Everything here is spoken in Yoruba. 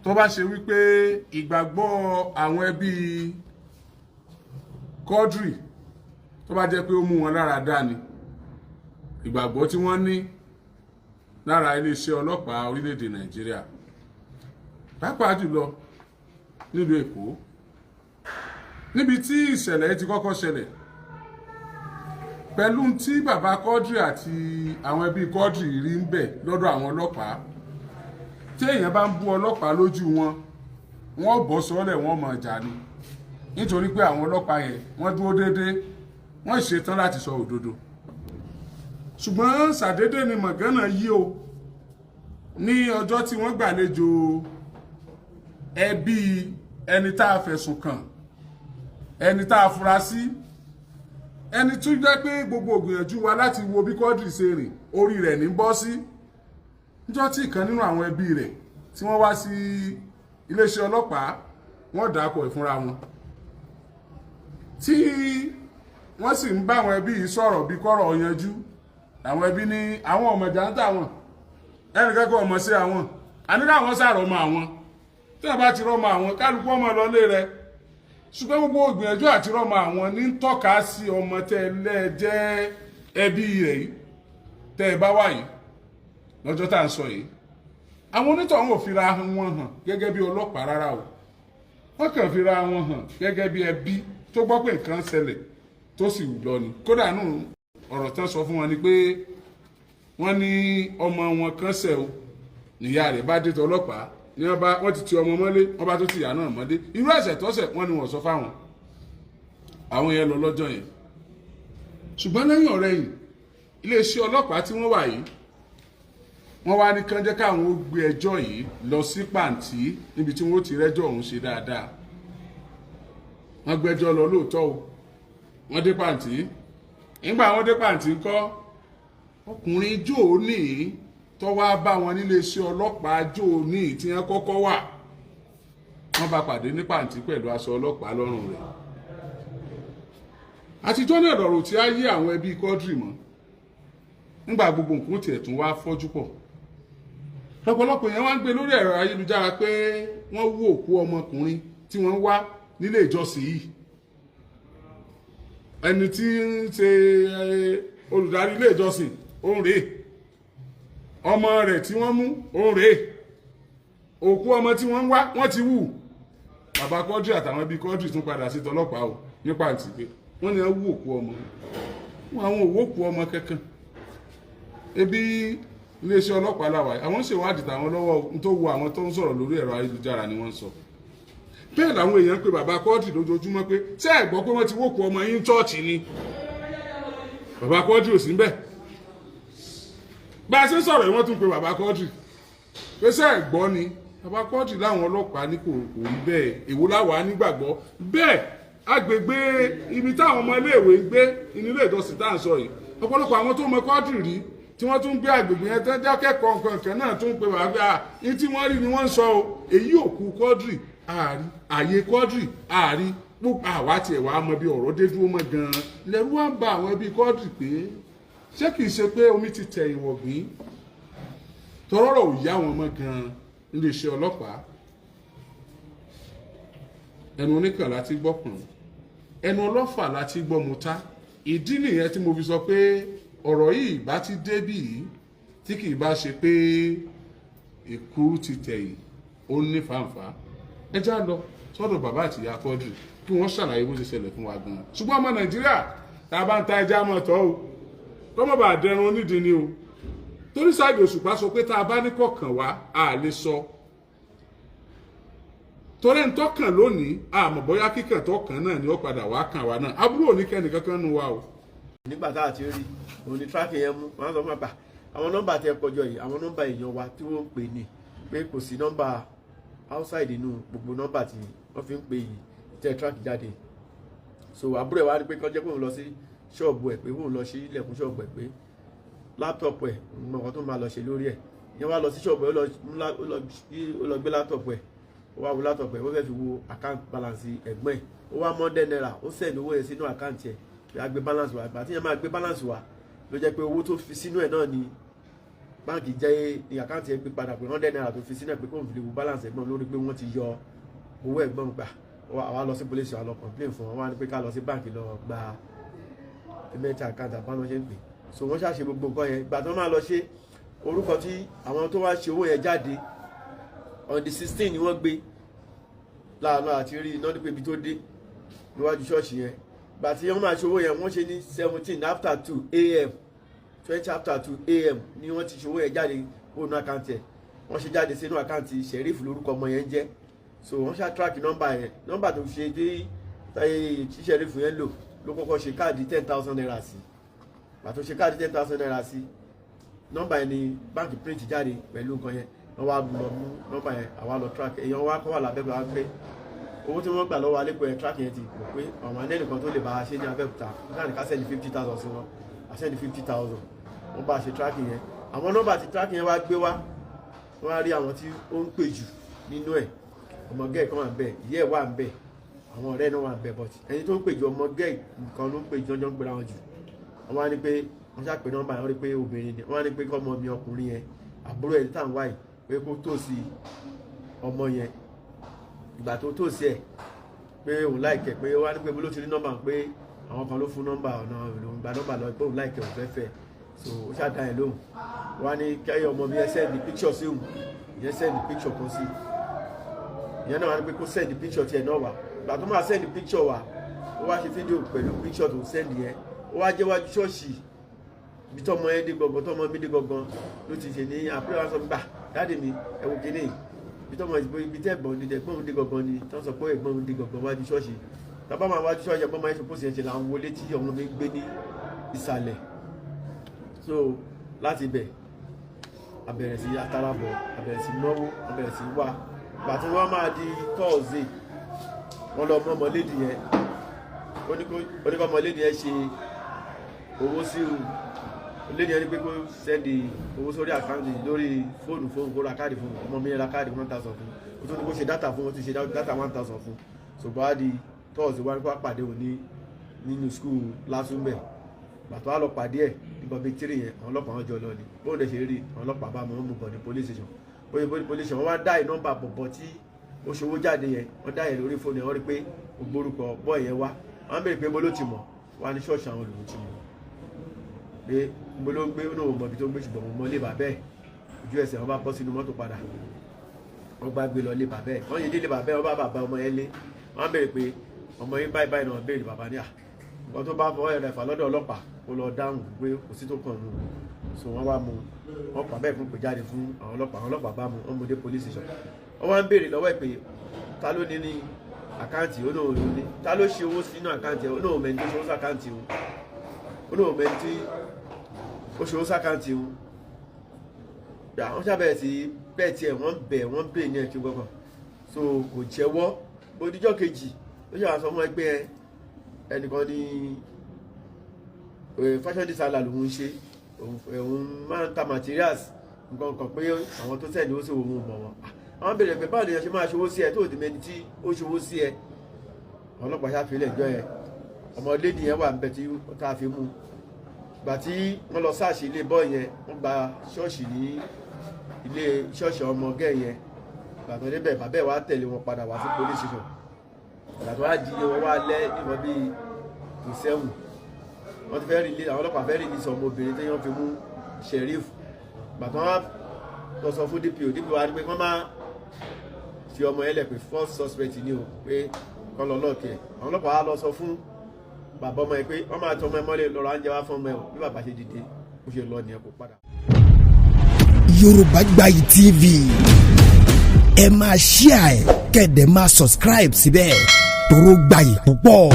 Tó bá ṣe wípé ìgbàgbọ́ àwọn ẹbí Quadri, tó bá jẹ́ pé ó mú wọn lára dá ni ìgbàgbọ́ tí wọ́n ní lára iléeṣẹ́ ọlọ́pàá orílẹ̀-èdè Nàìjíríà, pàápàá jùlọ nílùú Èkó níbi tí ìṣẹ̀lẹ̀ ti kọ́kọ́ ṣẹlẹ̀, pẹ̀lú tí bàbá Quadri àti àwọn ẹbí Quadri rí ń bẹ̀ lọ́dọ̀ àwọn ọlọ́pàá, tí èèyàn bá ń bú ọlọ́pàá lójú wọn, wọ́n bọ́ sọ́lẹ̀, wọ́n mọ̀ jà ni, nítorí pé àwọn ọlọ́pàá yẹn, wọ́n dúró déédéé, wọ́n ṣetán láti sọ òdodo. Ṣùgbọ́n ṣàdédé ni mọ̀gánà yí o. Ní ọjọ́ tí wọ́n gbàlejò ẹbí ẹni tá a fẹ̀sùn kàn, ẹni tá a fura sí, ẹni tó jẹ́ pé gbogbo ògbìyànjú wa láti wo bí Quadri ṣe rìn, orí rẹ̀ ní bọ́ sí, níjọ́ tí ìkan nínú àwọn ẹbí rẹ̀ tí wọ́n wá sí iléeṣẹ́ ọlọ́pàá, wọ́n dàpọ̀ ìfúnra wọn, tí wọ́n sì ń bá àwọn ẹbí yìí sọ̀rọ̀ bí kọ́rọ̀ yanjú. Àwọn ẹbí ní àwọn ọmọ ìjà ń tà wọn, ẹnì kẹ́kọ̀ọ́ ọmọ sí àwọn àní káwọn sàrọ̀ ọmọ àwọn. Tí wọ́n bá ti rọ́mọ àwọn, kálukú ọmọ lọlé rẹ̀. Ṣùgbọ́n gbogbo ìgbìyànjú àti rọ́mọ àwọn ní ń tọ́ka sí ọmọ tẹ́ lẹ́ẹ̀jẹ́ ẹbí rẹ̀ yìí tẹ́ ẹ bá wà yìí lọ́jọ́ tá à ń sọ yìí. Àwọn onítọ̀hún ò fira wọn hàn gẹ́gẹ́ bí ọlọ́pàá rárá o. Wọ́n kàn fira wọn hàn gẹ́gẹ́ bí ẹbí tó gbọ́ pé nǹkan ṣẹlẹ̀ tó sì lọ ni. Kódà nù, ọ̀rọ̀ tán sọ fún wọn ni pé wọ́n ní ọmọ wọn kan ṣẹ̀ o, níyà rẹ̀ bá dé tọlọ́pàá ní wọ́n bá wọ́n ti ti ọmọ mọ́lé, wọ́n bá tó ti ìyá náà mọ́lé. Irú ẹ̀ṣẹ̀ tọ́ṣẹ̀ wọ́n ní wọ́n sọ fáwọn. Àwọn yẹn lọ lọ́jọ́ yẹn. Ṣùgbọ́n lẹ́yìn ọ̀rẹ́yìn, iléeṣẹ́ ọlọ́pàá tí wọ́n wà yìí, wọ́n wá ní kán jẹ́ káwọn ó gbé ẹjọ́ yìí lọ sí Pàǹtí níbi tí wọ́n ti rẹ́jọ́ ọ̀hún ṣe dáadáa. Wọ́n gbẹ́jọ́ lọ lóòótọ́ o. Wọ́n dé Pàǹtí. Nígbà wọ́n dé Pàǹtí ńkọ́, ọkùnrin jóò ní tó wá bá wọn níléeṣẹ́ ọlọ́pàá jóò ní tí wọ́n kọ́kọ́ wà, wọ́n bá pàdé ní Pàǹtí pẹ̀lú aṣọ ọlọ́pàá lọ́rùn rẹ̀. Àtijọ́ náà lọ̀rọ̀ tí á yé àwọn ẹbí Quadri mọ́. Nígbà gbogbo nǹkan tiẹ̀ tún wá fọ́jú pọ̀, lọ́pọ̀lọpọ̀ yẹn wá ń gbé lórí ẹ̀rọ ayélujára pé wọ́n wú òkú ọmọkùnrin tí wọ́n wá nílé ìjọsìn yìí. Ẹni tí ń ṣe olùdarí ilé ìjọsìn òun rèé, ọmọ rẹ̀ tí wọ́n mú òun rèé, òkú ọmọ tí wọ́n ń wá, wọ́n ti wù. Bàbá Quadri àtàwọn ẹbí Quadri tún padà sí tọlọ́pàá o ní Pàǹtí pé wọ́n ní wọ́n wú òkú ọmọ wọn. Àwọn òwò òkú ọmọ kankan. Ebi iléeṣẹ́ ọlọ́pàá làwà, àwọn ń ṣèwádìí tàwọn lọ́wọ́. N tó wo àwọn tó ń sọ̀rọ̀ lórí ẹ̀rọ ayélujára ni wọ́n ń sọ. Bẹ́ẹ̀ làwọn èèyàn pé bàbá Quadri lójoojúmọ́ pé, ṣé ẹ gbọ́ pé wọ́n ti wókù ọmọ yín church ni? Bàbá Quadri ò sí ńbẹ̀. Bá a ṣe ń sọ̀rọ̀ yìí, wọ́n tún pe bàbá Quadri pé, ṣé ẹ gbọ́ ni? Bàbá Quadri láwọn ọlọ́pàá ní kò rí bẹ́ẹ̀. Èwo láwàá nígbàgbọ́ bẹ́ẹ̀? Agbègbè ibi táwọn ọmọ iléèwé ń gbé inú ilé ìjọsìn tá à ń sọ yìí, ọ̀pọ̀lọpọ̀ àwọn tó mọ Quadri rí tí wọ́n tún gbé agbègbè yẹn tán jákẹ́kọ̀ọ́ nǹkan kan náà tún pe bàbá pé ní tí wọ́n rí ni wọ́n ń sọ o. Èyí òkú Quadri àárí, àyè Quadri àárí, gbogbo àwa tiẹ̀ wàá mọ bí ọ̀rọ̀ dé dúró mọ́ gan-an. Lẹ́rú wá ń ba àwọn ẹbí Quadri pé ṣé kìí ṣe pé omi ti tẹ̀ ìwọ̀gbìn tọrọrọ ò yá wọn mọ́ gan-an níléeṣẹ́ ọlọ́pàá. Ẹnu oníkàn láti gbọ́ pọ̀n, ẹnu ọlọ́fà láti gbọ́ mọ́ta. Ìdí nìyẹn tí mo fi sọ pé ọ̀rọ̀ yìí bá ti débì yìí, tí kì í bá ṣe pé èkúrú ti tẹ̀yìn, ó ní fàǹfà. Ẹ já lọ sọ́dọ̀ bàbá àti ìyá Quadri kí wọ́n ṣàlàyé bó ṣe ṣẹlẹ̀ fún wa gan-an. Ṣùgbọ́n ọmọ Nàìjíríà, tá a bá ń ta ẹja mọ̀ tọ́ o, kọ́ mọ̀ bá dẹrun onídìí ni o, torí Saheed Òṣùpá sọ pé tá a bá ní kọ̀ọ̀kan wá, a lè sọ torí ń tọ́kàn lónìí, àmọ́ bóyá kíkàn tọ́kàn náà ni ó padà wá kàn wá náà. Aburú ò ní kẹ́ni kankan nu wa o. Nígbà tá a ti rí òun ni tracking yẹn mú wọn sọ fún wa pa àwọn nọ́mbà tẹ kọjọ yìí, àwọn nọ́mbà èèyàn wa tí wọ́n ń pè ní pé kò sí nọ́mbà outside inú gbogbo nọ́mbà tí wọ́n fi ń pè yìí tẹ track jáde. So àbúrò ẹ̀ wá ní pé kọjá pé òun lọ sí ṣọ́ọ̀bù ẹ̀, pé òun lọ sí ilẹ̀kùn ṣọ́ọ̀bù ẹ̀, pé laptop ẹ̀ mọ nǹkan tó máa lọ ṣe lórí ẹ̀. Ìyẹn wá lọ sí ṣọ́ọ̀bù ẹ̀, ó lọ gbé laptop ẹ̀, ó wá wo laptop ẹ̀, ó fẹ́ fi wo account balance ẹ̀gbọ́n ẹ̀. Ó wá 100 naira, ó send owó yẹn sínú account ẹ̀ pé a gbé balance wa. Ìgbà tí yẹn máa gbé balance wa, ló jẹ́ pé owó tó fi sínú ẹ̀ náà ni. Báńkì jẹ́ ní account ẹ̀ pé padà pé ₦100 tó fi sínú ẹ̀, pé kóun fi lè wo balance ẹ̀gbọ́n lórí pé wọ́n ti yọ owó ẹ̀gbọ́n gbà. Àwa lọ sí police, àwa lọ complain fún wọn. Wọ́n á ní pé ká lọ sí báńkì lọ gba payment account, àbáná ṣe ń pè. So wọ́n ṣàṣe gbogbo nǹkan yẹn. Ìgbà tó máa lọ ṣe, orúkọ tí àwọn tó wá ṣe owó yẹn jáde, on the 16 ni wọ́n gbé láàánú àti rí iná nípa ibi tó dé níwájú ṣọ́ọ̀ṣì yẹn. Gbà tí wọ́n máa ṣe owó yẹn, wọ́n ṣe ní 2:17 a.m., 2:20 a.m. ni wọ́n ti ṣe owó yẹn jáde kó nu account ẹ̀. Wọ́n ṣe jáde sínú account Sheriff, lórúkọ ọmọ yẹn jẹ́. So wọ́n ṣá track nọ́mbà yẹn, nọ́mbà tó ṣe dé táyé tí Sheriff yẹn lò ló kọ́kọ́ ṣe káàdì ₦10,000 sí. Gbà tó ṣe káàdì ₦10,000 sí, nọ́mbà yẹn ni báńkì print jáde pẹ̀lú nǹkan yẹn. Wọ́n wá lọ mú nọ́mbà yẹn, àwa lọ track. Èèyàn wa kọ́ wà lábẹ́gbẹ́ wa pé owó tí wọ́n gbà lọ́wọ́ alẹ́kọ̀ọ́ yẹn, track yẹn ti pò pé àwọn anẹ́nìkan tó lè bá a ṣe ní Abẹ́òkúta. Wọ́n sáà ní ká send 50,000 sí wọn. A send 50,000, wọ́n bá a ṣe track yẹn. Àwọn nọ́mbà tí track yẹn wá gbé wá, wọ́n á rí àwọn tí ó ń pè jù nínú ẹ̀. Ọmọ gẹ́ẹ̀ kan wà ń bẹ̀, ìyá ẹ̀ wà ń bẹ̀, àwọn ọ̀rẹ́ náà wà ń bẹ̀, but ẹni tó ń pè jù, ọmọ gẹ́ẹ̀ nǹkan ló ń pè jù, ọjọ́ ń pera wọn jù. Wọ́n wá ní pé wọ́n ṣàpè nọ́mbà yẹn, wọ́n rí pé obìnrin ni. Wọ́n wá ní pé kọ́mọ mi ọkùnrin yẹn, àbúrò ẹ̀ tá à ń wáyìí, pé kó tòsí ọmọ yẹn. Ìgbà tó tòsí ẹ̀, pé òun like ẹ̀, pé ó wá ní pé bó ló ti rí nọ́mbà, pé àwọn kan ló fún nọ́mbà, ọ̀nà òun gba nọ́mbà lọ, pé òun like ẹ̀, òun fẹ́ fẹ́. So ó ṣàdá ẹ̀ lóhùn. Wá ní kẹ́yọ̀ ọmọ mi ẹ send picture sí òun. Ìyẹn send picture kan sí. Ìyẹn náà wá ní pé kó send picture tiẹ̀ náà wá. Ìgbà tó máa send picture wá, ó wá ṣe fídíò pẹ̀lú picture tó send yẹn. Ó wá jẹ́ wájú ṣọ́ọ̀ṣì ibi tọ́mọ yẹn dé gangan, tọ́mọ mi dé gangan ló ti ṣe ní àpẹẹrẹ. Wá sọ gbà, "Daddy mi, ẹ wo kíní ibi tọ́mọ, ibi tẹ́ ẹ̀gbọ́n dé, ẹ̀gbọ́n dé gangan ni." Tọ́ sọ pé ẹ̀gbọ́n dé gangan wájú ṣọ́ọ̀ṣì tàbá máa wájú ṣọ́ọ̀ṣì, ẹ̀gbọ́n máa ń ṣe pósì yẹn ṣe là ń wọlé tí ọmọ mi gbé ní ìsàlẹ̀. So láti ibẹ̀, àbẹ̀rẹ̀ sí atarabọ̀, àbẹ̀rẹ̀ sí náwó, àbẹ̀rẹ̀ sí wá. Ìgbà tí wọ́n máa di Thursday, wọ́n lọ mọ́ ọmọlédì yẹn. Ó ní kó ọmọlédì yẹn ṣe owó sí òun. Lédì yẹn ní pé kó send owó sórí account lórí fóònù fóònù, kó ra káàdì fún ọmọ mi. Ra káàdì 1,000 fún. Ó tún ní kó ṣe data fún. Ó ti ṣe data 1,000 fún. Ṣùgbọ́n á di Thursday, wọ́n ní kó pàdé òun ní nínú school lásùnbẹ̀. Gbàtọ́ á lọ pàdé ẹ̀ nígbà bíi 3 yẹn, àwọn ọlọ́pàá wọn jọ lọ ni. Bóun dẹ̀ ṣe rí àwọn ọlọ́pàá bá wọn mú bọ̀ ní police station. Bóyá police station, wọ́n wá dá ìnọ́mbà bọ̀bọ̀ tí ó ṣòwò jáde yẹn. Wọ́n dá yẹn lórí fóònù yẹn. Wọ́n rí pé gbórúkọ bọ́ọ̀ yẹn wá. Wọ́n béèrè pé mo ló ti mọ̀ wá. Ní ṣọ́ọ̀ṣì àwọn olùkọ́ ti mọ̀ pé mo ló ń gbé. Ó náà mọ̀ ibi tó ń gbé, ṣùgbọ́n mo mọ ilé bàbá ẹ̀. Ojú ẹsẹ̀, wọ́n bá bọ́ sínú mọ́tò padà, wọ́n bá gbé lọ ilé bàbá ẹ̀. Wọ́n yẹ délé bàbá ẹ̀, wọ́n bá bàbá ọmọ yẹn lé. Wọ́n béèrè pé ọmọ yín báyìí báyìí náà. Béèrè bàbá ní à nǹkan tó bá fọwọ́ ẹ̀rọ ẹ̀fà lọ́dọ̀ ọlọ́pàá, kó lọ dáhùn pé kò sí tó kàn mú. So wọ́n wá mú, wọ́n pa bẹ́ẹ̀ fún pé jáde fún àwọn ọlọ́pàá. Àwọn ọlọ́pàá bá mú, wọ́n mú dé police station. Wọ́n wá ń béèrè lọ́wọ́ ẹ̀ pé ta ló ní ní account. Ó náà ló ní. Ta ló ṣe owó sínú account ẹ̀? Ó náà mẹ́ni tó ṣe owó sí account òun. Ó náà mẹ́ni tí ó ṣe owó sí account òun. Wọ́n ṣàbẹ̀rẹ̀ sí bẹ́ẹ̀ tiẹ̀, wọ́n bẹ̀, wọ́n bẹ̀ ní ẹ̀kí gbọ́kàn, so kò jẹ́wọ́. Odijọ́ kejì ó ṣe àwọn sọ fún ẹgbẹ́ ẹnìkan ní fashion designer lòun ń ṣe, òun máa ń ta materials nǹkan kan, pé àwọn tó send owó sí òun mọ̀ wọ́n. Àwọn béèrè pé báwo ni ẹ ṣe máa ṣòwò sí ẹ tó di mẹni tí ó ṣòwò sí ẹ? Ọlọ́pàá ṣàfihàn ìjọ yẹn. Ọmọ lady yẹn wà níbẹ̀ tí tá a fi mú. Gbà tí wọ́n lọ search ilé boy yẹn, wọ́n gba ṣọ́ọ̀ṣì ní ilé ṣọ́ọ̀ṣì ọmọ gẹ́ yẹn. Gbà tó débẹ̀, bàbá ẹ̀ wá tẹ̀lé wọn padà wá sí police station. Gbà tó wá di wọn wá lẹ́ níwọ̀n bíi 6:50, wọ́n ti fẹ́ release, àwọn ọlọ́pàá fẹ́ release ọmọbìnrin tí wọ́n fi mú Sheriff. Gbà tó wá lọ sọ fún DPO, DPO wa ní pé kọ́ máa fi ọmọ yẹn lẹ̀, pé first suspect ni o, pé kọ́ lọ lock ẹ̀. Àwọn ọlọ́pàá wa lọ sọ fún bàbá ọmọ yẹn pé wọ́n máa tọ́ ọmọ ẹ mọ́lẹ̀ lọ́rọ̀ oúnjẹ wá fún ọmọ ẹ o. Bí bàbá ṣe dìde, bó ṣe lọ nìyẹn, kó padà. Yorùbá Gbayì TV, ẹ máa share ẹ, kẹ́ ẹ dẹ̀ máa subscribe síbẹ̀, toró gbayì púpọ̀.